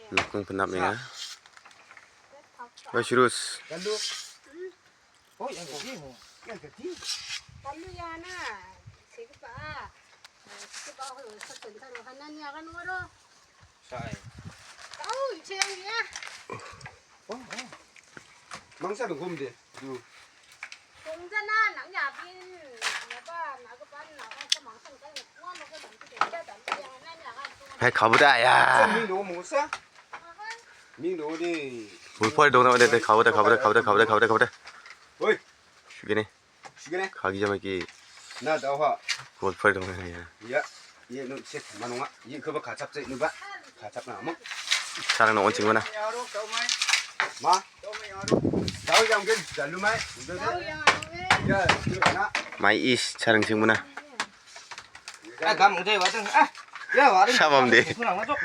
Noknung penap ni ya. Wes rus. Gandu. Oh, yang tadi. Yang tadi. Gandu ya na. Sik ba. Sik ba. Sa sen sa ro hanan ya kan waro. Sai. Au, cheng ya. Oh, oh. Mangsa dong gum de. Du. ແພດເຂົ້າບໍ່ໄດ້ອາ. ມີໜູໝູຊະ ມີໜູດີ. ໂອ້ຍ ພໍໄດ້ດົງນະ ໄດ້ ໄດ້ເຂົ້າ ໄດ້ເຂົ້າ ໄດ້ເຂົ້າ ໄດ້ເຂົ້າ ໄດ້ເຂົ້າ ໄດ້ເຂົ້າ ໄດ້ເຂົ້າ ໄດ້. ເຮີ້ຍ ຊິກິນນີ້ ຊິກິນນີ້ ຂ້າກິນຈະມາກີ້ ໜ້າເຈົ້າຫະ ໂອ້ຍ ພໍໄດ້ດົງນະ. ເຢະ ເຢະ ໜູເຊັດມາໜູອະ ເຢະ ຄືວ່າຂາຈັບເຈັດໜູບະ ຂາຈັບໜາມະ ຊາລັງນອນຈິງວະນະ ມາ ເຈົ້າຍັງກິນ ຈະຮູ້ໄໝ ເຈົ້າຍັງ ເຢະ ເຢະນະ ໄມອີສ ຊາລັງຈິງວະນະ. ອ່ະ ກຳເດວ່າຈັ່ງ ອ່ະ ເດວ່າຈັ່ງ ຊາບອມເດ ຜູ້ນຳມາຈົກ